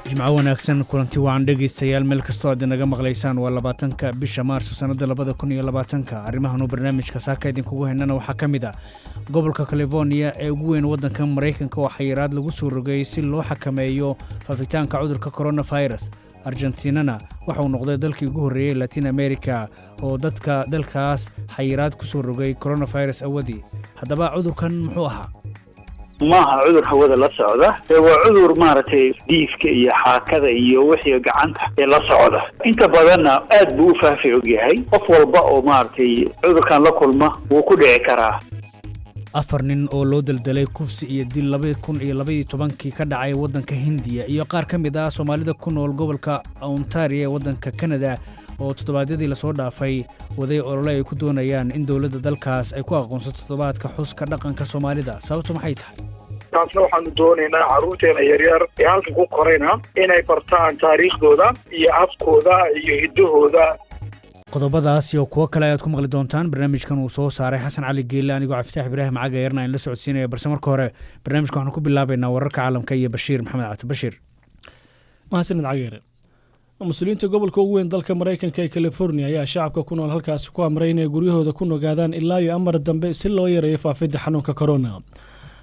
Jimco wanaagsan, kulanti wacan dhegaystayaal, meel kastoo aad inaga maqlaysaan. Waa 20-ka bisha Maarso sannadda 2020-ka. Arrimahanuu barnaamijka saaka idinkugu haynana waxaa ka mid ah gobolka California ee ugu weyn waddanka Maraykanka oo xayiraad lagu soo rogay si loo xakameeyo faafitaanka cudurka coronavirus. Argentinana waxauu noqday dalkii ugu horreeyey Latin America oo dadka dalkaas xayiraad ku soo rogay coronavirus awadii. Haddaba cudurkan muxuu ahaa? Maaha cudur hawada la socda ee waa cudur maaragtay diifka iyo xaakada iyo wixii gacanta ee la socda. Inta badanna aad buu u faafi ogyahay. Qof walba oo maaragtay cudurkan la kulma wuu ku dhici karaa. Afar nin oo loo daldalay kufsi iyo dil 2012-kii ka dhacay waddanka Hindiya, iyo qaar ka mid ah Soomaalida ku nool gobolka Ontario ee waddanka Kanada oo toddobaadyadii lasoo dhaafay waday olole ay ku doonayaan in dowladda dalkaas ay ku aqoonsato toddobaadka xuska dhaqanka Soomaalida. Sababtu maxay tahay? Taasna waxaanu doonaynaa carruurteena yaryar ee halkan ku korayna inay bartaan taariikhdooda iyo afkooda iyo hiddahooda. Qodobadaas iyo kuwo kale ayaad ku maqli doontaan barnaamijkan uu soo saaray Xasan Cali Geelle, anigoo Cabdifatax Ibraahim Cagayarna aan la socodsiinaya. Balse marka hore barnaamijka waxaanu ku bilaabaynaa wararka caalamka iyo Bashiir Maxamed Cati. Bashiir. Mahadsanid, Cagayare. Mas-uuliyiinta gobolka ugu weyn dalka Maraykanka ee California ayaa shacabka ku nool halkaasi ku amray inay guryahooda ku nogaadaan ilaa iyo amar dambe si loo yareeyo faafidda xanuunka corona.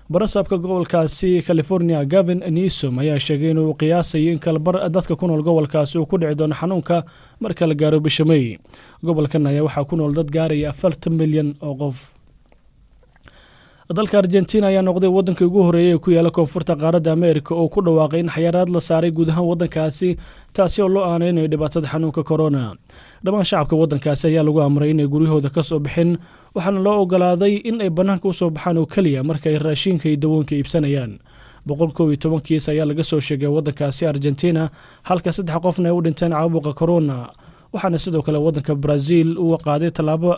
Barasaabka gobolkaasi California, Gavin Newsom, ayaa sheegay inuu qiyaasayo in kalabar dadka ku nool gobolkaasi uu ku dhici doono xanuunka marka la gaaro bisha May. Gobolkan ayaa waxaa ku nool dad gaaraya 40 milyan oo qof. Dalka Argentina ayaa noqday waddankii ugu horreeyay ee ku yaala koonfurta qaaradda Ameerika oo ku dhawaaqay in xayiraad la saaray guud ahaan waddankaasi, taasi oo loo aaneynayo dhibaatada xanuunka corona. Dhammaan shacabka waddankaasi ayaa lagu amray inay guryahooda ka soo bixin, waxaana loo ogolaaday in ay bannaanka usoo baxaan oo keliya marka ay raashinka iyo dawoonka iibsanayaan. 111 kiis ayaa laga soo sheegay waddankaasi Argentina, halka saddex qofna ay u dhinteen caabuqa corona. Waxaana sidoo kale waddanka Brazil uu qaaday tallaabo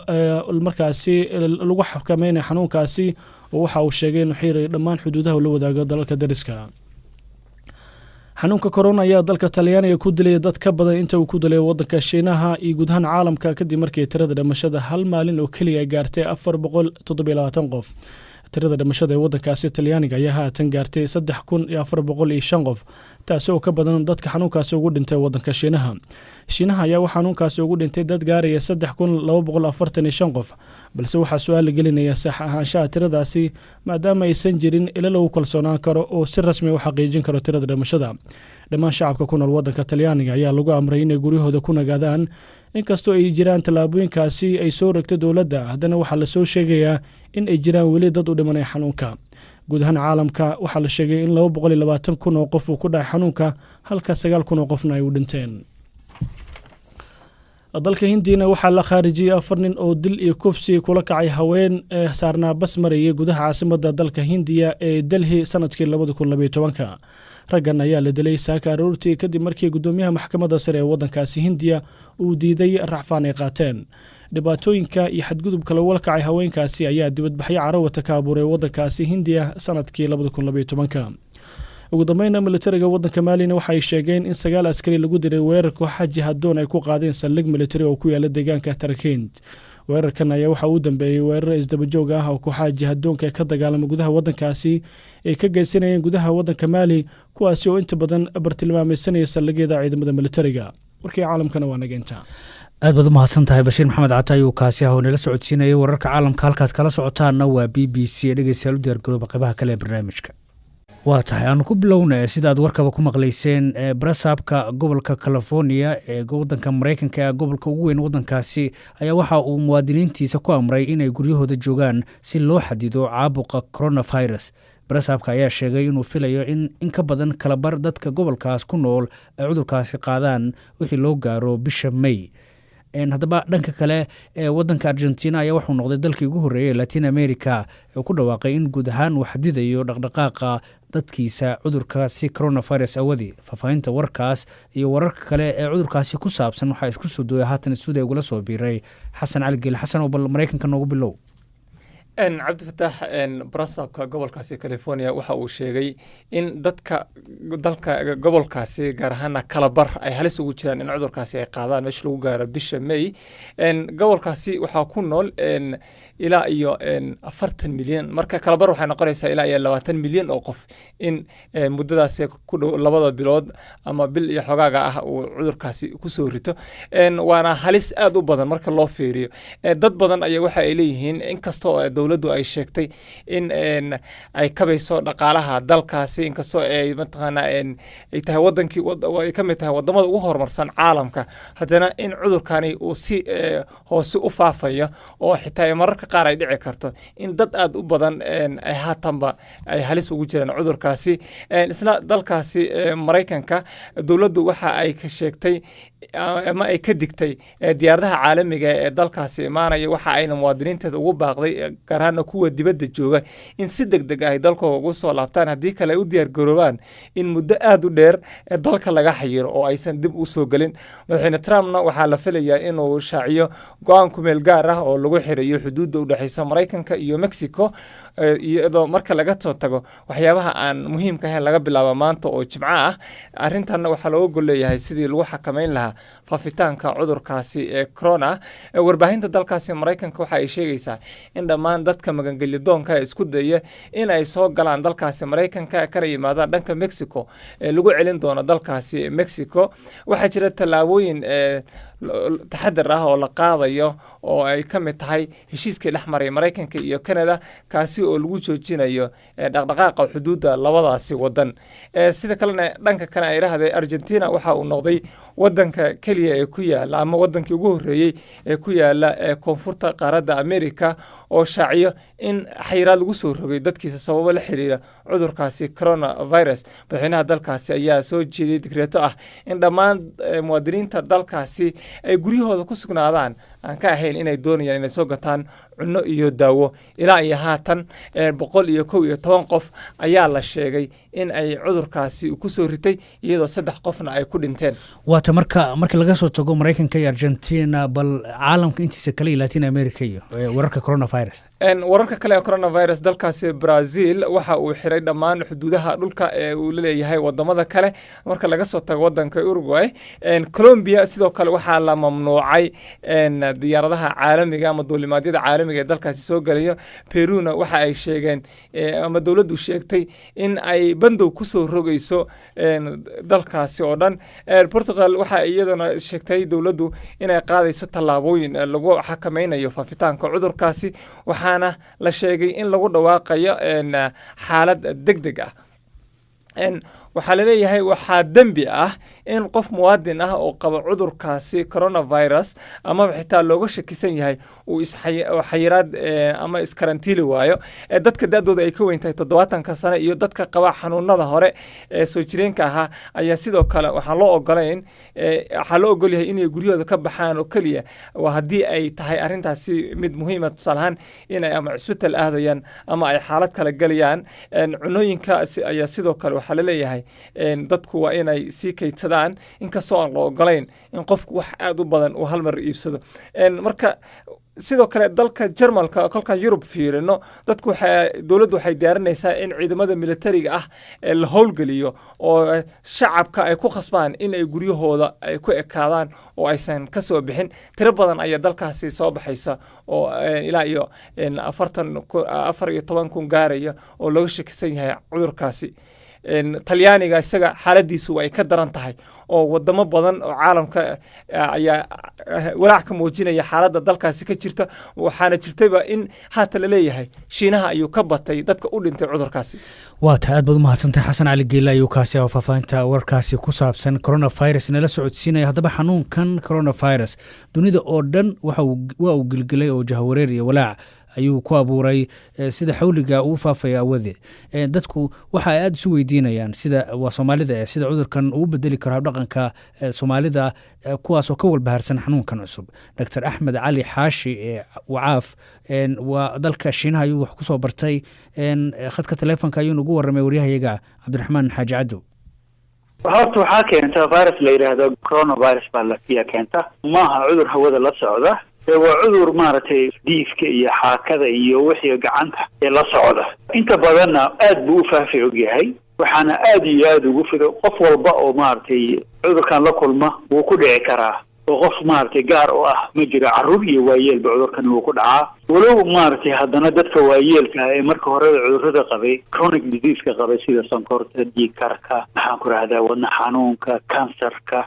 markaasi lagu xakameynaya xanuunkaasi, oo waxa uu sheegay inuu xiirayo dhammaan xuduudaha la wadaago dalalka dariska. Xanuunka corona ayaa dalka Talyaaniga ku dilaya dad ka badan inta uu ku dilay waddanka Shiinaha iyo guud ahaan caalamka, kadib markii tirada dhimashada hal maalin oo keliya ay gaartay 427 qof. Tirada dhimashada ee waddankaasi Talyaaniga ayaa haatan gaartay 3405 qof, taasi oo ka badan dadka xanuunkaasi ugu dhintay waddanka Shiinaha. Shiinaha ayaa waxaa xanuunkaasi ugu dhintay dad gaaraya 3245 qof, balse waxaa su-aal la gelinaya sax ahaanshaha tiradaasi, maadaama aysan jirin ilo lagu kalsoonaan karo oo si rasmi u xaqiijin karo tirada dhimashada. Dhammaan shacabka ku nool waddanka Talyaaniga ayaa lagu amray inay guryahooda ku nagaadaan. Inkastoo ay jiraan tallaabooyinkaasi ay soo rogtay dowladda, haddana waxaa lasoo sheegayaa in ay jiraan weli dad u dhimanaya xanuunka. Guud ahaan caalamka waxaa la sheegay in 220,000 oo qof uu ku dhacay xanuunka, halka 9,000 oo qofna ay u dhinteen. Dalka Hindiyana waxaa la khaarijiyey afar nin oo dil iyo kufsi kula kacay haween ee saarnaa bas marayay gudaha caasimadda dalka Hindiya ee Delhi sanadkii 2012-ka. Raggan ayaa la dilay saaka aroortii, kadib markii guddoomiyaha maxkamadda sare ee waddankaasi Hindiya uu diiday racfaan ay qaateen. Dhibaatooyinka iyo xadgudubka lagula kacay haweenkaasi ayaa dibadbaxyo carawata ka abuuray waddankaasi Hindiya sanadkii 2012-ka. Ugu dambeynna, militariga waddanka Maalina waxay sheegeen in sagaal askari lagu dilay weerar kooxa jihadoon ay ku qaadeen saldhig militari oo ku yaala deegaanka Tarkint. Weerarkan ayaa waxaa uu dambeeyey weerar isdabajoog ah oo kooxaha jihadoonka ka dagaalama gudaha waddankaasi ay ka geysanayeen gudaha waddanka Maali, kuwaasi oo inta badan bartilmaameysanaya saldhigyada ciidamada militariga. Warkii caalamkana waa naga intaa. Aad baad u mahadsan tahay, Bashiir Maxamed Cata ayuu kaasi ah oo nala socodsiinayay wararka caalamka. Halkaad kala socotaanna waa BBC. Ee dhegeystayaal, u diyaargarooba qaybaha kale ee barnaamijka. Waa tahay, aanu ku bilowna. Sidaad warkaba ku maqlayseen, barasaabka gobolka California ee wadanka Mareykanka ee gobolka ugu weyn wadankaasi ayaa waxa uu muwaadiniintiisa ku amray inay guryahooda joogaan si loo xadido caabuqa coronavirus. Barasaabka ayaa sheegay inuu filayo in in ka badan kalabar dadka gobolkaas ku nool ay cudurkaasi qaadaan wixii loo gaaro bisha May. Haddaba dhanka kale, wadanka Argentina ayaa wuxuu noqday dalkii ugu horreeyay Latin America ee ku dhawaaqay in guud ahaan uu xadidayo dhaqdhaqaaqa dadkiisa cudurkaasi coronavirus awadii. Faahfaahinta warkaas iyo wararka kale ee cudurkaasi ku saabsan waxaa isku soo dooya haatan stuudiya ugula soo biiray Xasan Cali Geele. Xasan, oo bal Maraykanka noogu bilow. Cabdifataax, barasaabka gobolkaasi California waxa uu sheegay in dadka dalka gobolkaasi, gaar ahaana kalabar, ay halis ugu jiraan in cudurkaasi ay qaadaan meesha lagu gaaro bisha May. Gobolkaasi waxaa ku nool ilaa iyo 40 milyan. Marka kalabar waxay noqonaysaa ilaa iyo 20 milyan oo qof in muddadaasi ku dhow 2da bilood ama bil iyo xogaaga ah uu cudurkaasi kusoo rito, waana halis aad u badan marka loo fiiriyo. Dad badan ayaa waxa ay leeyihiin, inkastoo dowladdu ay sheegtay in ay kabayso dhaqaalaha dalkaasi, inkastoo ay mataqaanaa ay tahay wadankii ay ka mid tahay wadamada ugu horumarsan caalamka, haddana in cudurkani uu si hoose u faafayo oo xitaa mararka qaar ay dhici karto in dad aad u badan ay haatanba ay halis ugu jiraan cudurkaasi. Isla dalkaasi Maraykanka, dowladdu waxa ay ka sheegtay ama ay ka digtay diyaaradaha caalamiga ee dalkaasi imaanaya, waxa ayna muwaadiniinteeda ugu baaqday, gaar ahaana kuwa dibadda jooga, in si deg deg ah ay dalkooga ugu soo laabtaan, haddii kale ay u diyaar garoobaan in muddo aad u dheer dalka laga xayiro oo aysan dib u soo gelin. Madaxweyne Trumpna waxaa la filayaa inuu shaaciyo go-aan kumeel gaar ah oo lagu xirayo xuduudda u dhexeysa Maraykanka iyo Mexico, iyadoo marka laga soo tago waxyaabaha aan muhiimka ahayn, laga bilaabo maanta oo Jimco ah. Arrintanna waxaa looga gol leeyahay sidii lagu xakameyn lahaa faafitaanka cudurkaasi ee corona. Warbaahinta dalkaasi Maraykanka waxa ay sheegaysaa in dhammaan dadka magangelyo doonka isku daya in ay soo galaan dalkaasi Maraykanka kana yimaadaan dhanka Mexico lagu celin doono dalkaasi Mexico. Waxaa jira tallaabooyin taxadar ah oo la qaadayo oo ay ka mid tahay heshiiskii dhex maray Maraykanka iyo Canada, kaasi oo lagu joojinayo dhaqdhaqaaqa xuduudda labadaasi wadan. Sida kalena, dhanka kale ay idhahdee, Argentina waxa uu noqday wadanka keliya ee ku yaala ama wadankii ugu horreeyey ee ku yaala ee koonfurta qaaradda America oo shaaciyo in xayiraad lagu soo rogay dadkiisa sababo la xiriira cudurkaasi coronavirus. Madaxweynaha dalkaasi ayaa soo jeediyey digreeto ah in dhammaan muwaadiniinta dalkaasi ay guryahooda ku sugnaadaan, aan ka ahayn inay doonayaan inay soo gataan cunno iyo daawo. Ilaa iyo haatan 111 qof ayaa la sheegay in ay cudurkaasi ku soo ritay, iyadoo saddex qofna ay ku dhinteen. Waata marka laga soo tago Maraykanka iyo Argentina, bal caalamka intiisa kale iyo Latin America iyo wararka coronavirus. Wararka kale ee coronavirus, dalkaasi Brazil waxa uu xiray dhammaan xuduudaha dhulka ee uu leeyahay wadamada kale marka laga soo tago wadanka Uruguay. Colombia sidoo kale waxaa la mamnuucay diyaaradaha caalamiga ama duulimaadyada caalamiga ee dalkaasi soo gelayo. Peruna waxa ay sheegeen ama dowladdu sheegtay in ay bandow kusoo rogayso dalkaasi oo dhan. Portugal waxa iyaduna sheegtay dowladdu inay qaadayso tallaabooyin lagu xakameynayo faafitaanka cudurkaasi, waxaana la sheegay in lagu dhawaaqayo xaalad deg deg ah. Waxaa laleeyahay waxaa dembi ah in qof muwaadin ah oo qaba cudurkaasi coronavirus amaba xitaa looga shakisan yahay uu isxayiraad ama iskarantiili waayo. Dadka da-dooda ay ka weyn tahay 70-ka sane iyo dadka qaba xanuunada hore ee soo jireenka ahaa ayaa sidoo kale waxaan loo ogolayn, waxaa loo ogol yahay inay guryahooda ka baxaan oo keliya waa haddii ay tahay arrintaasi mid muhiima, tusaale ahaan inay ama cisbital aadayaan ama ay xaalad kale galayaan. Cunooyinka ayaa sidoo kale waxaa laleeyahay dadku waa inay sii kaydsadaan, inkastoo aan la ogolayn in qofku wax aad u badan uu hal mar iibsado. Marka sidoo kale dalka Jarmalka, kolkaan Yurub fiirino, dadku waxay dowladdu waxay diyaarinaysaa in ciidamada militariga ah la howlgeliyo oo shacabka ay ku khasbaan in ay guryahooda ay ku ekaadaan oo aysan ka soo bixin. Tiro badan ayaa dalkaasi soo baxaysa oo ilaa iyo 14,000 gaaraya oo looga shakisan yahay cudurkaasi. Talyaaniga isaga xaaladiisu ay ka daran tahay, oo wadamo badan oo caalamka ayaa walaac ka muujinaya xaaladda dalkaasi ka jirta, waxaana jirtayba in haatan la leeyahay Shiinaha ayuu ka batay dadka u dhintay cudurkaasi. Waa tahay, aad baad umahadsantahay. Xasan Cali Geele ayuu kaasi oo faahfaahinta warkaasi ku saabsan coronavirus nala socodsiinaya. Haddaba xanuunkan coronavirus dunida oo dhan waa uu gelgelay oo jahawareer iyo walaac ayuu ku abuuray sida xawliga uu faafaya awade. Dadku waxa ay aada isu weydiinayaan sida waa Soomaalida sida cudurkan uu bedeli karo habdhaqanka Soomaalida, kuwaasoo ka walbahaarsan xanuunkan cusub. Doctor Axmed Cali Xaashi ee Wacaaf waa dalka Shiinaha ayuu wax kusoo bartay. Khadka telefoonka ayuu nagu warramay waryahayaga Cabdiraxmaan Xaaji Cadow. Horta waxaa keenta virus la yidhaahdo coronavirus baa lafiya keenta. Maaha cudur hawada la socda. Waa cudur maaragtay diifka iyo xaakada iyo wixii gacanta ee la socda. Inta badanna aad buu u faafi ogyahay, waxaana aad iyo aada ugu fido. Qof walba oo maaragtay cudurkan la kulma wuu ku dhici karaa, oo qof maaragtay gaar oo ah ma jiro. Carruur iyo waayeelba cudurkan wuu ku dhacaa. Walow maaragtay haddana dadka waayeelka ah ee marka horeba cudurrada qabay, chronic diseaseka qabay, sida sonkorta, dhiig karka, maxaan ku rahdaa, wadna xanuunka, kansarka,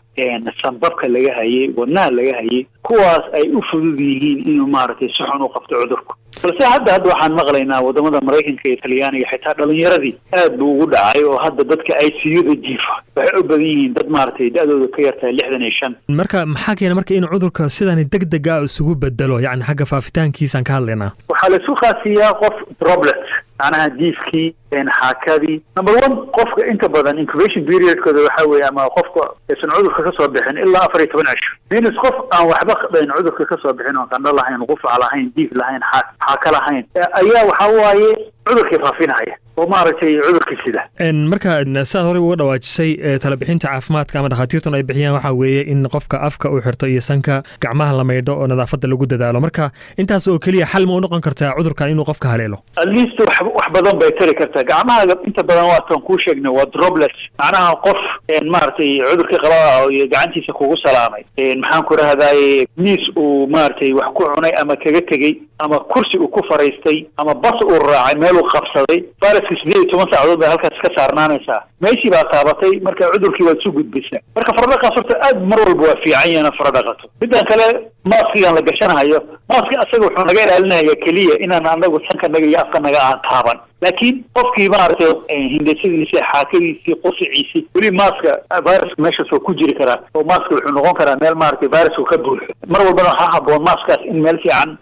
sanbabka laga hayay, wadnaha laga hayay, kuwaas ay u fudud yihiin inuu maaragtay si xun u qabto cudurku. Balse hadda waxaan maqlaynaa wadamada Maraykanka iyo Talyaaniga xitaa dhalinyaradii aad buu ugu dhacay, oo hadda dadka ICU-da jiifa waxay u badan yihiin dad maaragtay da-dooda ka yartahay 65. Marka maxaa keena marka in cudurka sidani deg dega isugu bedelo, yacni xagga faafitaankiisaan ka hadlaynaa? Waxaa la isu khaasiyaa qof droplet, macnaha diifkii, xaakadii. Number one, qofka inta badan incubation periodkooda waxaa weeye ama qofka aysan cudurka kasoo bixin ilaa 14 cisho. Means qof aan waxba cudurka kasoo bixin, oon qandho lahayn, qufac lahayn, diif lahayn, xaaka lahayn, ayaa waxaa waaye cudurkii faafinaya oo maaragtay cudurkii sida. Marka sidaad horey uga dhawaajisay, talabixinta caafimaadka ama dhakhaatiirtun ay bixiyaan waxaa weeye in qofka afka uu xirto iyo sanka, gacmaha la maydho oo nadaafadda lagu dadaalo. Marka intaas oo keliya xal ma u noqon kartaa cudurkan inuu qofka haleelo? At least wax badan bay tari kartaa. Gacmaha inta badan waatan kuu sheegnay, waa droplets, macnaha qof maaragtay cudurkii qaba iyo gacantiisa kugu salaamay, maxaan ku rahdaye, miis uu maaragtay wax ku cunay ama kaga tegey, ama kursi uu ku fariistay, ama bas uu raacay, meel uu qabsaday, viruska 18 saacadood bay halkaas ka saarnaanaysaa. Meeshii baa taabatay, marka cudurkii waad isu gudbisaa. Marka faradhaqaas horta aad mar walba waa fiican yahay inaad faradhaqato. Middan kale, maaskigan la gashanahayo, maaski asaga wuxuu naga ilaalinaya keliya inaan anagu sankanaga iyo afkanaga aan taaban. Laakiin qofkii maaragtay hindasadiisii, xaakadiisii, qufaciisii, weli maaska viruska meeshaas waa ku jiri karaa, oo maaska wuxuu noqon karaa meel maaragtay virusku ka buuxo. Mar walbana waxaa haboon maaskaas in meel fiican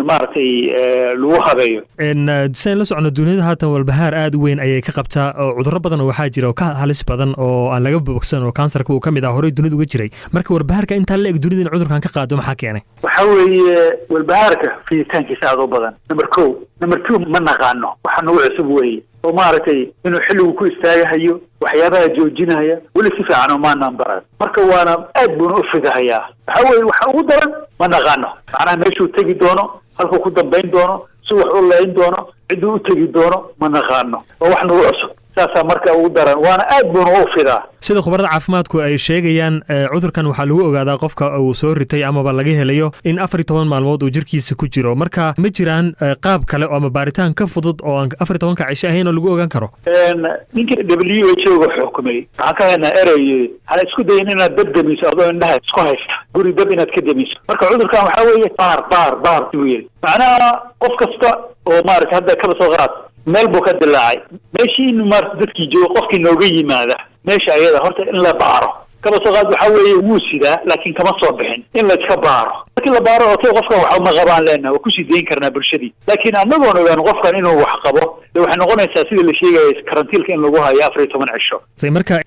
maaragtay lagu habeeyo. Siaan la socono, duniyada haatan walbahaar aada u weyn ayay ka qabtaa, oo cudurro badan oo waxaa jira oo ka halis badan oo aan laga bogsan, oo kansarka uu ka mid ah, horey dunida uga jiray. Marka walbahaarka intaa la eg dunida in cudurkan ka qaado, maxaa keenay? Waxaa weeye walbahaarka fiditaankiisa aada u badan, number ko. Number two, ma naqaano, waxa nagu cusub weeye, oo maaragtay inuu xilligu ku istaagahayo, waxyaabaha joojinaya weli si fiican oo maanaan baran. Marka waana aad buuna u fidahayaa. Waxa weeye waxa ugu daran ma naqaano, macnaha meeshuu tegi doono, halkuu ku dambayn doono, si wax u leyn doono, cidduu u tegi doono, ma naqaano. Waa wax nagu cusub, saasaa marka ugu daran, waana aad buuna u fidaa. Sida khubarada caafimaadku ay sheegayaan, cudurkan waxaa lagu ogaadaa qofka uu soo ritay amaba laga helayo in 14 maalmood uu jirkiisa ku jiro. Marka ma jiraan qaab kale oo ama baaritaan ka fudud oo aan 14-ka cisho ahayn oo lagu ogaan karo? Ninkii WHO ga xukumay waxaan ka haynaa erey: hala isku dayin inaad dab demiso adoo indhaha isku haysta, guri dab inaad ka demiso. Marka cudurkan waxaa weeye baar, baar, baar buu yiri. Macnaha qof kasta oo maaragtay hadda kaba soo qaad meel buu ka dilaacay, meeshii in maarata dadkii joogo, qofkii nooga yimaada meesha ayada horta in la baaro. Kaba soo qaad waxaa weeye wuu sidaa laakiin kama soo bixin, in la iska baaro. Markii la baaro, okay, qofkan wax ma qabaan leenaha, waa kusii dayn karnaa bulshadii. Laakiin anagoon ogaan qofkan inuu wax qabo, de waxay noqonaysaa sida la sheegaya karantiilka in lagu hayo 14 cisho. Marka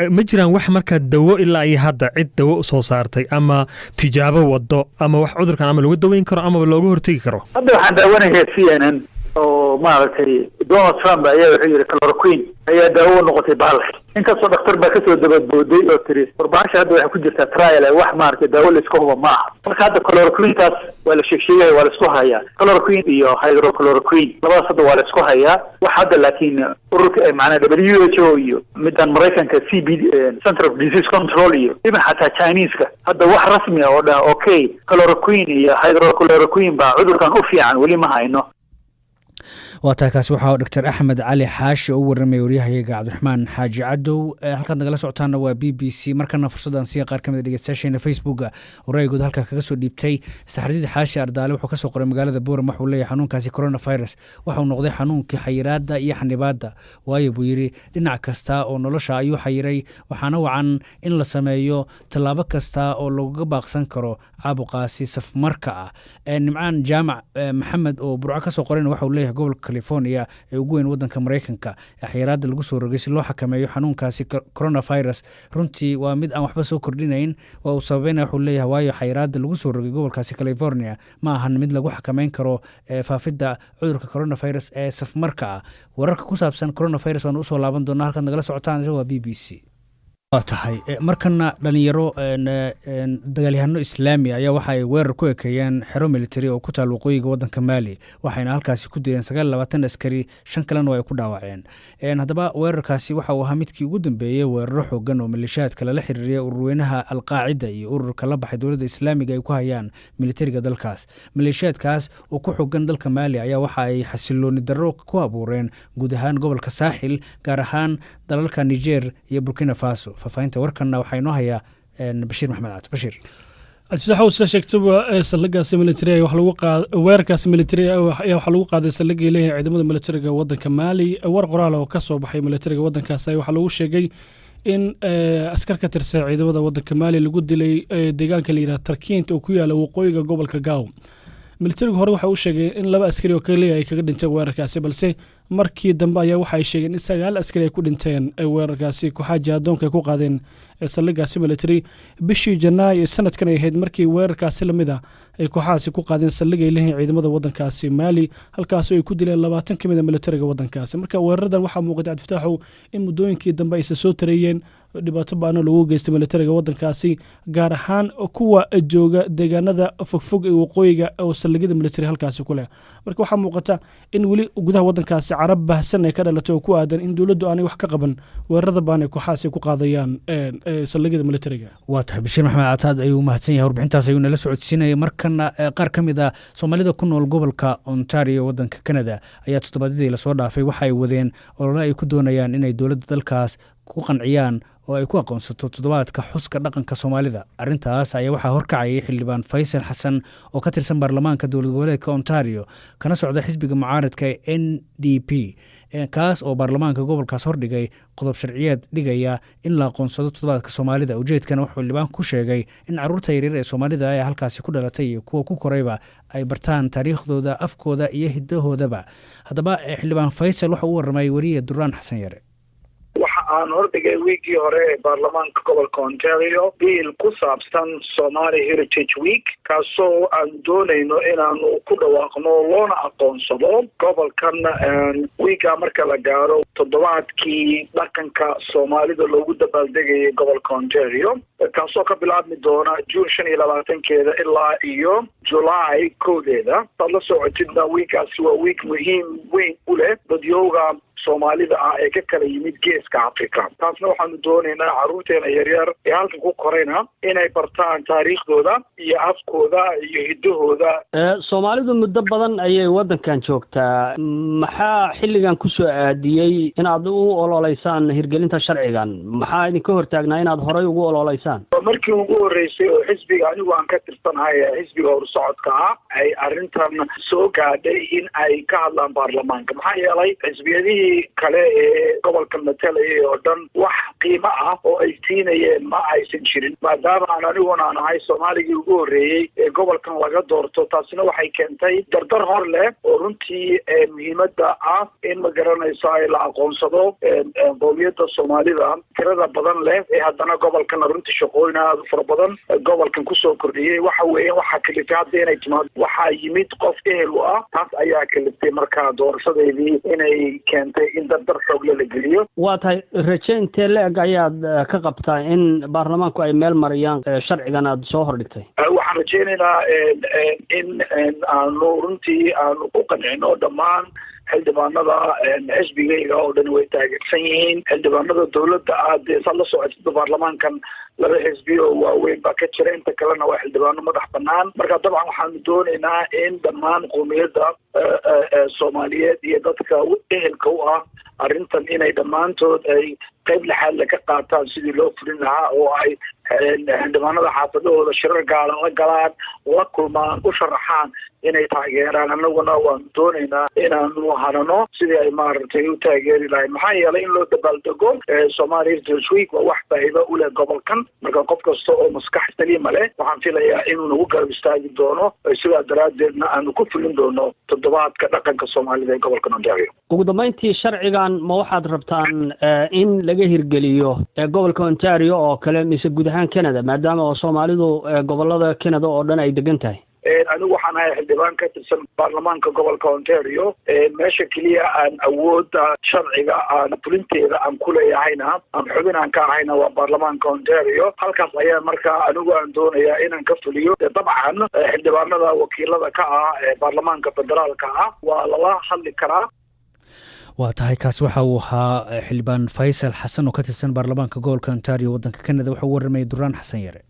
ma jiraan wax marka dawo ilaa iyo hadda cid dawo soo saartay ama tijaabo wado ama wax cudurkan ama lagu daweyn karo amaba looga hortegi karo? Hadda waxaan daawanaya CNN oo maaragtay Donald Trump ayaa wuxuu yidhi chloroquine ayaa daawo noqotay bahalka. Inkastoo dhakhtar baa kasoo dabadbooday oo tiri war bahasha hadda waxay ku jirtaa trial, wax maaragtay daawo la iska huba ma aha. Marka hadda chloroquinetaas waa la sheegsheegaya, waa la isku hayaa. Chloroquine iyo hydrochloroquine, labadaas hadda waa la isku hayaa. Wax hadda laakiin ururka macnaa WHO iyo midaan Maraykanka CB, Center of Disease Control, iyo even xataa Chineska, hadda wax rasmi ah oo dhaha okay, chloroquine iyo hydrochloroquine baa cudurkan u fiican, weli ma hayno. Waa tahay, kaasi waxaa Doctor Axmed Cali Xaashi oo u warramaya waryahayaga Cabdiraxmaan Xaaji Cadow. Halkaad nagala socotaana waa BBC. Markana fursaddan siya qaar ka mid a dhegeystayaasheena Facebooka oo ra'yigood halkaa kaga soo dhiibtay. Saxardiid Xaashi Ardaale wuxuu kasoo qoray magaalada Boorama. Wuxuu leeyahay xanuunkaasi coronavirus waxau noqday xanuunkii xayiraadda iyo xanibaadda, waayo buu yidhi dhinac kasta oo nolosha ayuu xayiray, waxaana wacan in la sameeyo tallaabo kasta oo loogaga baaqsan karo caabuqaasi safmarka ah. Nimcaan Jaamac Maxamed oo Burco kasoo qorayna waxau leeyahay gobolka California ee ugu weyn wadanka Maraykanka ee xayiraadda lagu soo rogay si loo xakameeyo xanuunkaasi coronavirus runtii waa mid aan waxba soo kordhinayn. Waa uu sababeynaya, wuxuu leeyahay, waayo xayiraadda lagu soo rogay gobolkaasi California ma ahan mid lagu xakameyn karo faafidda cudurka coronavirus ee safmarka ah. Wararka ku saabsan coronavirus waanu usoo laaban doonaa. Halkaad nagala socotaan waa BBC. Waa tahay. Markana dhalinyaro dagaalyahano Islaami ayaa waxa ay weerar ku ekeeyeen xero military oo ku taal waqooyiga wadanka Maali, waxayna halkaasi ku dileen 29 askari, shan kalena ay ku dhaawaceen. Haddaba weerarkaasi waxa uu ahaa midkii ugu dambeeyey weeraro xoogan oo maleeshiyaadka lala xiriiriyay ururweynaha Alqaacida iyo ururka la baxay Dowladda Islaamiga ay ku hayaan militariga dalkaas. Maleeshiyaadkaas oo ku xoogan dalka Maali ayaa waxa ay xasilooni darro ku abuureen guud ahaan gobolka Saaxil, gaar ahaan dalalka Niger iyo Burkina Faso. Faahfaahinta warkanna waxaa inoo hayaa Bashiir Maxamed Cad Bashiir. Cabdifataax, sida sheegtaba, saldhigaasi military wax lagu qaad weerarkaasi military ayaa waxaa lagu qaaday saldhigay leeyihin ciidamada militariga waddanka Maali. War qoraal oo ka soo baxay militariga waddankaas ayaa waxaa lagu sheegay in askar ka tirsan ciidamada waddanka Maali lagu dilay deegaanka la yidhaha Tarkiint oo ku yaala waqooyiga gobolka Gao. Militarigu hore waxa uu sheegay in laba askari oo kaliya ay kaga dhinteen weerarkaasi, balse markii dambe ayaa waxa ay sheegeen in sagaal askari ay ku dhinteen weerarkaasi kooxaha jihadoonka ay ku qaadeen saldhigaasi military. Bishii Janaayo ee sanadkan ay ahayd markii weerarkaasi lamid ah ay kooxahaasi ku qaadeen saldhig ay leeyihiin ciidamada waddankaasi Maali, halkaasi ay ku dileen 20 ka mid a militariga waddankaasi. Marka weeraradan waxaa muuqatay, Cabdifataaxow, in muddooyinkii dambe aysa soo tareeyeen dhibaato baano lagu geystay militariga waddankaasi, gaar ahaan kuwa jooga deegaanada fogfog ee waqooyiga oo saldhigyada military halkaasi ku leh. Marka waxaa muuqata in weli gudaha waddankaasi carab baahsan ay ka dhalatay oo ku aadan in dowladdu aanay wax ka qaban weerarada baan ay kooxahaasi ku qaadayaan saldhigyada militariga. Waa tahay, Bashiir Maxamed Cataad ayuu mahadsan yahay, warbixintaas ayuu nala socodsiinayay. Markana qaar ka mid a Soomaalida ku nool gobolka Ontario, wadanka Canada, ayaa toddobaadyadii lasoo dhaafay waxa ay wadeen olole ay ku doonayaan inay dowladda dalkaas ku qanciyaan oo ay ku aqoonsato toddobaadka xuska dhaqanka Soomaalida. Arrintaas ayaa waxaa horkacayay Xildhibaan Faysal Xasan oo ka tirsan baarlamaanka dowlad goboleedka Ontario, kana socda xisbiga mucaaradka ee NDP, kaas oo baarlamaanka gobolkaas hordhigay qodob sharciyeed dhigaya in la aqoonsado toddobaadka Soomaalida. Ujeedkana wuxuu xildhibaan ku sheegay in caruurta yaryar ee Soomaalida ee halkaasi ku dhalatay iyo kuwa ku korayba ay bartaan taariikhdooda, afkooda iyo hidahoodaba. Haddaba Xildhibaan Faysal waxa uu warramay weriye Duraan Xasan Yare. Waxa aan hordhigay wiigii hore ee baarlamaanka gobolka Ontario biil ku saabsan Somali Heritage Week, kaasoo aan doonayno inaanu ku dhawaaqno loona aqoonsado gobolkan wiiga marka la gaaro toddobaadkii dhaqanka Soomaalida loogu dabaaldegayay gobolka Ontario, kaasoo ka bilaabmi doona June 25-keeda ilaa iyo July 1-deeda. Saad la socotidna, wiiggaasi waa wiig muhiim weyn u leh dadyowga Soomaalida ah ee ka kala yimid Geeska Africa. Taasna waxaanu doonaynaa carruurteena yaryar ee halkan ku korayna inay bartaan taariikhdooda iyo afkooda iyo hiddahooda. Soomaalidu muddo badan ayay waddankan joogtaa. Maxaa xilligan kusoo aadiyey inaad u ololeysaan hirgelinta sharcigan? Maxaa idinka hortaagnaa inaad horay ugu ololeysaan? Markii ugu horreysay oo xisbiga anigu aan ka tirsanahay ee xisbiga Horsocodka ah ay arrintan soo gaadhay in ay ka hadlaan baarlamaanka, maxaa yeelay xisbiyadihii kale ee gobolka matalayay oo dhan wax qiimo ah oo ay siinayeen ma aysan jirin. Maadaama aan aniguna aan ahay Soomaaligii ugu horreeyey ee gobolkan laga doorto, taasina waxay keentay dardar hor leh oo runtii muhiimadda ah in, ma garanayso, ay la aqoonsado qowmiyadda Soomaalida tirada badan leh ee haddana gobolkana runtii shaqooyin aada u fara badan gobolkan kusoo kordhiyey. Waxa weeye waxaa kaliftay hadda inay timaado, waxaa yimid qof ehel u ah. Taas ayaa kaliftay marka doorashadeydii inay keentay in dardar xoogle la geliyo. Waa tahay. Raje intee la-eg ayaad ka qabtaa in baarlamaanku ay meel mariyaan sharcigan aad soo hordhigtay? Waxaan rajeynaynaa in aanu runtii aanu ku qancino. Dhammaan xildhibaanada xisbigayga oo dhan way taageersan yihiin. Xildhibaanada dowladda ah, dee saad la socotida, baarlamaankan laba xisbi oo waaweyn baa ka jira, inta kalena waa xildhibaano madax banaan. Marka dabcan waxaanu doonaynaa in dhammaan qowmiyadda Soomaaliyeed iyo dadka ehelka u ah arrintan inay dhammaantood ay qayb lixaadle ka qaataan sidii loo fulin lahaa, oo ay xildhibaanada xaafadahooda shirar gaala la galaan, la kulmaan, u sharaxaan inay taageeraan. Annaguna waanu doonaynaa inaanu hanano sidii ay maaragtay u taageeri lahayn, maxaa yeelay in loo dabaaldego Somali Heritage Week waa wax faa'iido u leh gobolkan. Marka qof kasta oo maskax saliima leh waxaan filayaa inuu nagu garab istaagi doono, sidaa daraaddeedna aanu ku fulin doono toddobaadka dhaqanka Soomaalida ee gobolkan Ontario. Ugu dambeyntii, sharcigan ma waxaad rabtaan in laga hirgeliyo gobolka Ontario oo kale mise guud ahaan Canada, maadaama oo Soomaalidu gobolada Canada oo dhan ay degan tahay? Anigu waxaan ahay xildhibaan ka tirsan baarlamaanka gobolka Ontario. Meesha keliya aan awoodda sharciga aan fulinteeda aan ku leeyahayna, aan xubin aan ka ahayna, waa baarlamaanka Ontario. Halkaas ayaa markaa anigu aan doonayaa inaan ka fuliyo. Dabcan xildhibaanada wakiilada ka ah ee baarlamaanka federaalka ah waa lala hadli karaa. Waa tahay, kaas waxa uu ahaa xildhibaan Faysal Xasan oo ka tirsan baarlamaanka gobolka Ontario, waddanka Canada. Wuxuu u warramayay Duraan Xasan Yare.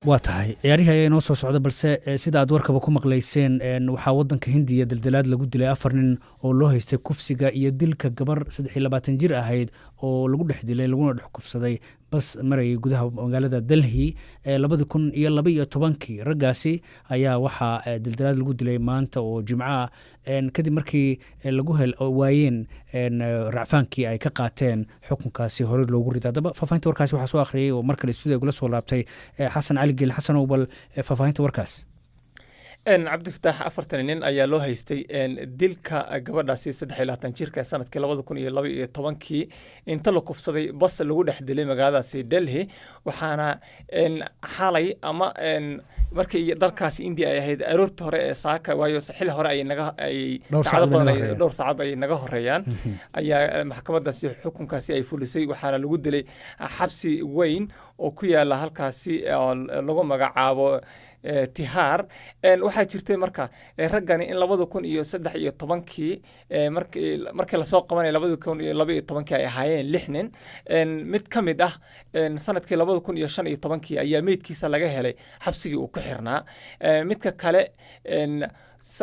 Waa tahay, ciyaarihii ayaa inoo soo socda, balse sida aad warkaba ku maqlayseen, waxaa wadanka Hindiya daldalaad lagu dilay afar nin oo loo haystay kufsiga iyo dilka gabar 23 jir ahayd oo lagu dhex dilay laguna dhex kufsaday bas marayay gudaha magaalada Delhi 2012-kii. Raggaasi ayaa waxaa daldalaad lagu dilay maanta oo Jimco ah, kadib markii lagu hel waayeen racfaankii ay ka qaateen xukunkaasi horey loogu riday. Haddaba faahfaahinta warkaasi waxaa soo akhriyay oo mar kale stuudiga gula soo laabtay Xasan Cali Gel. Xasanow, bal faahfaahinta warkaas. Cabdifataax, 40 nin ayaa loo haystay dilka gabadhaasi 23 jirka sanadkii 2012-kii inta la kufsaday bas lagu dhex dilay magaaladaasi Delhi. Waxaana xalay ama markii dalkaasi India ay ahayd aroortii hore ee saaka, waayo xili hore ay naga ay saacado badan, dhowr saacad ay naga horeeyaan, ayaa maxkamadaasi xukunkaasi ay fulisay. Waxaana lagu dilay xabsi weyn oo ku yaala halkaasi oo lagu magacaabo Tihaar. Waxaa jirtay marka raggani in 2013-kii markii lasoo qabanaya 2012-kii ay ahaayeen lix nin. Mid ka mid ah sanadkii 2015-kii ayaa meydkiisa laga helay xabsigii uu ku xirnaa. Midka kale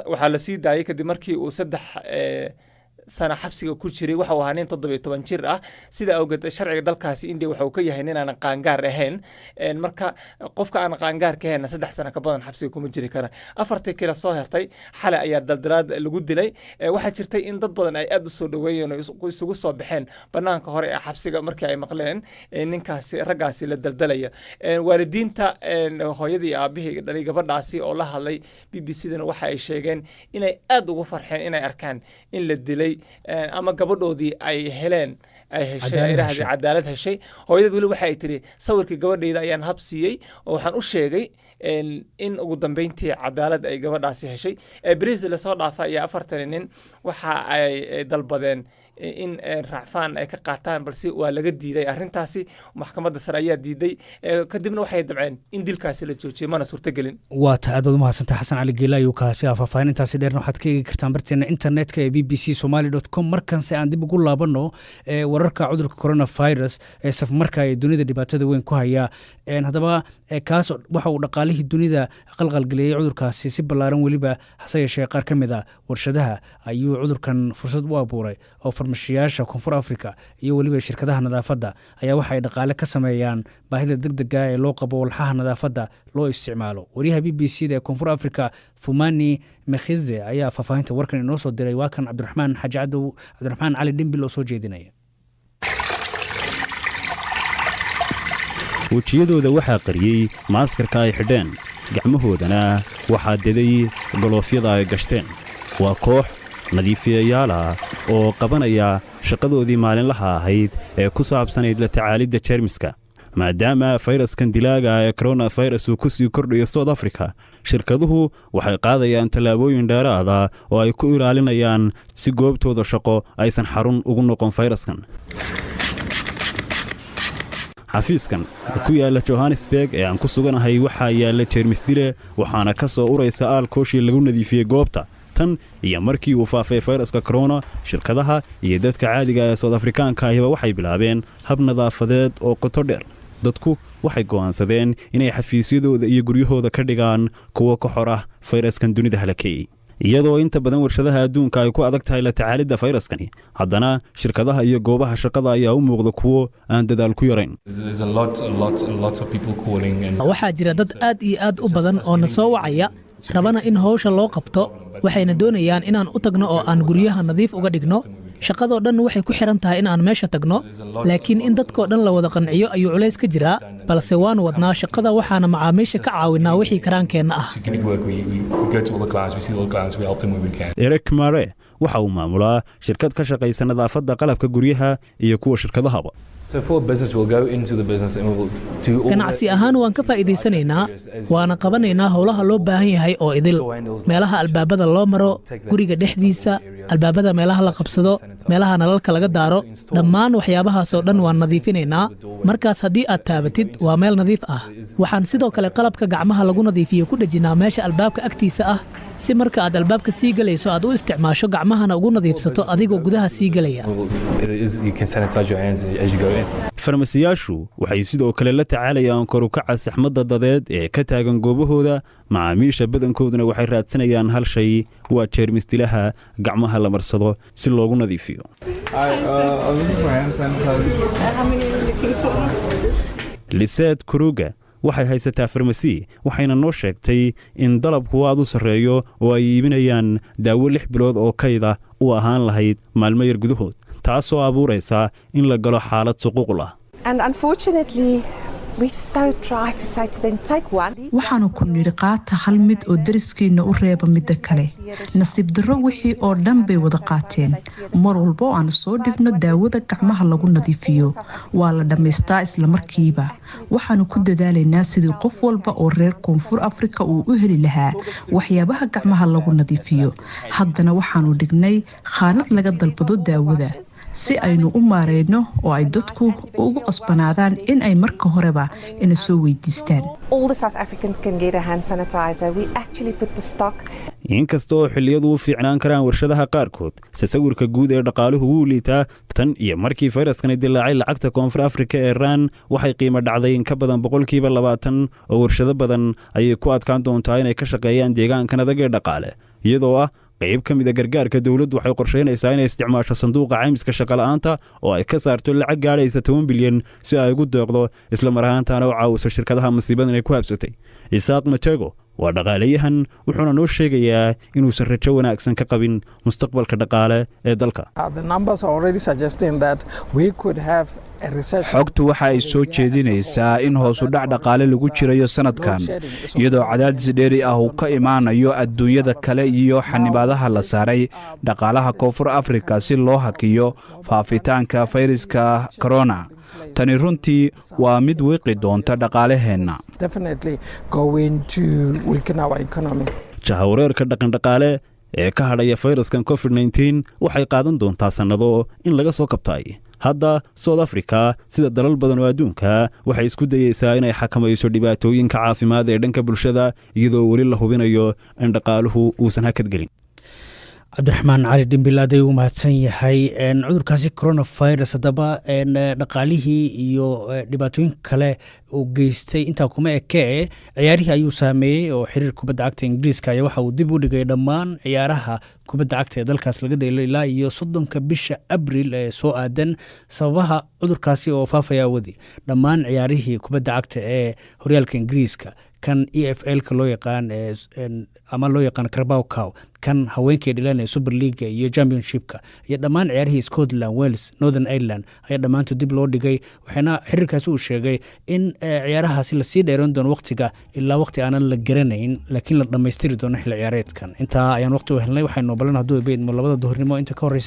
waxaa la sii daayay kadib markii uu 3 sana xabsiga ku jiray. Waxau ahaa nin 17 jir ah. Sida awgeed sharciga dalkaasi India waxa uu ka yahay nin aanan qaangaar ahayn. Marka qofka aan qaangaar ka ahayn 3 sano ka badan xabsiga kuma jiri kara. Afartii kale soo hertay xalay ayaa daldalaad lagu dilay. Waxaa jirtay in dad badan ay aad u soo dhaweeyeen oo isugu soo baxeen banaanka hore ee xabsiga markii ay maqleen ninkaasi raggaasi la daldalaya. Waalidiinta, hooyadii iyo aabihii dhalay gabadhaasi oo la hadlay BBC dana, waxa ay sheegeen inay aad ugu farxeen inay arkaan in la dilay ama gabadhoodii ay heleen, ay heshay cadaalad heshay. Hooyadad weli waxa ay tiri: "Sawirkii gabadhayda ayaan hab siiyey oo waxaan u sheegay in ugu dambeyntii cadaalad ay gabadhaasi heshay." Beriis lasoo dhaafa ayaa 40 nin waxa ay dalbadeen in racfaan ay ka qaataan, balse waa laga diiday arrintaasi. Maxkamadda sare ayaa diiday. Kadibna waxay dabceen in dilkaasi la joojiyay, mana suurtagelin. Waa tahay, aad baad umahadsantahay. Xasan Cali Geela ayuu kaasi ah. Faahfaahin intaasi dheerna waxaad ka eegi kartaan barteena internetka ee bbcsomali.com. Markanse aan dib ugu laabanno wararka cudurka coronavirus ee safmarka ee dunida dhibaatada weyn ku haya. Haddaba kaas waxa uu dhaqaalihii dunida qalqalgeliyey cudurkaasi si ballaaran weliba. Hase yeeshee qaar ka mid a warshadaha ayuu cudurkan fursad u abuuray, oo farmashiyaasha Koonfur Africa iyo weliba shirkadaha nadaafadda ayaa waxa ay dhaqaale ka sameeyaan baahida deg dega ee loo qabo walxaha nadaafadda loo isticmaalo. Wariyaha BBC da ee Koonfur Africa, Fumani Mkhize, ayaa faahfaahinta warkan inoo soo diray. Waa kan Cabdiraxmaan Xaaji Cadow, Cabdiraxmaan Cali Dhimbil oo soo jeedinaya. Wejiyadooda waxaa qariyey maaskarka ay xidheen, gacmahoodana waxaa deday galoofyada ay gashteen. Waa koox nadiifiyayaal ah oo qabanaya shaqadoodii maalinlaha ahayd ee ku saabsanayd la tacaalidda jeermiska. Maadaama fayraskan dilaaga ee koronafayras uu ku sii kordhayo South Africa, shirkaduhu waxay qaadayaan tallaabooyin dheeraada oo ay ku ilaalinayaan si goobtooda shaqo aysan xarun ugu noqon fayraskan. Xafiiskan ku yaalla Johannesburg ee aan ku suganahay waxaa yaalla jeermis dile, waxaana ka soo uraysa aalkooshii lagu nadiifiyey goobta. Tan iyo markii uu faafay fayraska korona, shirkadaha iyo dadka caadiga ee South Afrikaanka ahiba waxay bilaabeen hab nadaafadeed oo qoto dheer. Dadku waxay go'aansadeen inay xafiisyadooda iyo guryahooda ka dhigaan kuwo ka xor ah fayraskan dunida halakeeyey. Iyadoo inta badan warshadaha adduunka ay ku adag tahay la tacaalidda fayraskani, haddana shirkadaha iyo goobaha shaqada ayaa u muuqda kuwo aan dadaal ku yarayn. Waxaa jira dad aad iyo aad u badan oo na soo wacaya, rabana in howsha loo qabto. Waxayna doonayaan inaan u tagno oo aan guryaha nadiif uga dhigno. Shaqadoo dhan waxay ku xidhan tahay in aan meesha tagno, laakiin in dadkoo dhan la wada qanciyo ayuu culays ka jiraa. Balse waan wadnaa shaqada, waxaana macaamiisha ka caawinnaa wixii karaankeenna ah. Eric Mare waxa uu maamulaa shirkad ka shaqaysa nadaafadda qalabka guryaha iyo kuwa shirkadahaba. Ganacsi ahaan waan ka faa'iidaysanaynaa, waana qabanaynaa howlaha loo baahan yahay oo idil: meelaha albaabada loo maro, guriga dhexdiisa, albaabada meelaha la qabsado, meelaha nalalka laga daaro. Dhammaan waxyaabahaasoo dhan waan nadiifinaynaa. Markaas haddii aad taabatid, waa meel nadiif ah. Waxaan sidoo kale qalabka gacmaha lagu nadiifiyo ku dhejinnaa meesha albaabka agtiisa ah, si marka aad albaabka sii gelayso aad u isticmaasho, gacmahana ugu nadiifsato adigoo gudaha sii gelaya. Farmasiyaashu waxay sidoo kale la tacaalayaan kor u kaca saxmadda dadeed ee ka taagan goobahooda. Macaamiisha badankooduna waxay raadsanayaan hal shay, waa jeermisdilaha gacmaha la marsado si loogu nadiifiyo. Liseed Kuruga waxay haysataa farmasi, waxayna noo sheegtay in dalabku aad u sarreeyo oo ay iibinayaan daawo 6 bilood oo kayda u ahaan lahayd maalmo yar gudahood, taasoo abuuraysa in la galo xaalad suquuqul ah. Waxaanu ku nidhi, qaata hal mid oo dariskiinna u reeba midda kale. Nasiib darro, wixii oo dhan bay wada qaateen. Mar walba oo aanu soo dhigno daawada gacmaha lagu nadiifiyo, waa la dhammaystaa islamarkiiba. Waxaanu ku dadaalaynaa sidii qof walba oo reer Koonfur Afrika uu u heli lahaa waxyaabaha gacmaha lagu nadiifiyo. Haddana waxaanu dhignay khaanad laga dalbado daawada si aynu u maareyno oo ay dadku ugu qasbanaadaan in ay marka horeba ina soo weydiistaan. Inkasta oo xilliyadu u fiicnaan karaan warshadaha qaarkood, tasawirka guud ee dhaqaaluhu wuu liitaa. Tan iyo markii fayraskani dilaacay, lacagta Koonfur Afrika ee raan waxay qiimo dhacday in ka badan 20%, oo warshado badan ayay ku adkaan doontaa inay ka shaqeeyaan deegaankan adag ee dhaqaale. Iyadoo ah qayb ka mid a gargaarka, dowladdu waxay qorshaynaysaa inay isticmaasho sanduuqa caymiska shaqola'aanta oo ay ka saarto lacag gaadhaysa 10 bilyan si ay ugu deeqdo, isla mar ahaantaana u caawiso shirkadaha masiibadan ay ku habsatay. Isaaq Matego waa dhaqaalayahan, wuxuuna noo sheegayaa inuusan rajo wanaagsan ka qabin mustaqbalka dhaqaale ee dalka. Xogtu waxa ay soo jeedinaysaa in hoosu dhac dhaqaale lagu jirayo sanadkan, iyadoo cadaadis dheeri ah uu ka imaanayo adduunyada kale iyo xanibaadaha la saaray dhaqaalaha Koonfur Afrika si loo hakiyo faafitaanka fayraska korona. Tani runtii waa mid wiiqi doonta dhaqaalaheenna. Jahawareerka dhaqandhaqaale ee ka hadhaya fayraskan COVID-19 waxay qaadan doontaa sannado in laga soo kabtay. Hadda South Africa, sida dalal badan oo adduunka, waxay isku dayeysaa inay xakamayso dhibaatooyinka caafimaad ee dhanka bulshada, iyadoo weli la hubinayo in dhaqaaluhu uusan hakadgelin. Cabdiraxmaan Cali Dhimbil aad ayuu mahadsan yahay. Cudurkaasi coronavirus haddaba dhaqaalihii iyo dhibaatooyin kale uu geystay intaa kuma ekee, ciyaarihii ayuu saameeyey, oo xiriir kubadda cagta Ingiriiska ayaa waxa uu dib u dhigay dhammaan ciyaaraha kubadda cagta ee dalkaas laga dheelo ilaa iyo 30-ka bisha Abril ee soo aadan, sababaha cudurkaasi oo faafaya awadi. Dhammaan ciyaarihii kubadda cagta ee horyaalka Ingiriiska, kan EFL-ka loo yaqaan ama loo yaqaan Carabao Cup, kan haweenkay dhilan ee Super League iyo Championshipka, iyo dhammaan ciyaarihii Scotland, Wales, Northern Ireland ayaa dhammaantood dib loo dhigay, waxaana xiriirkaasi uu sheegay in ciyaarahaasi lasii dheeran doono waqtiga ilaa waqti aanan la garanayn, laakiin la dhammaystiri doono xilli ciyaareedkan. Intaa ayaan waqti u helnay. Waxaynu balan hadduu beedmo 2-da duhurnimo inta ka horeysa.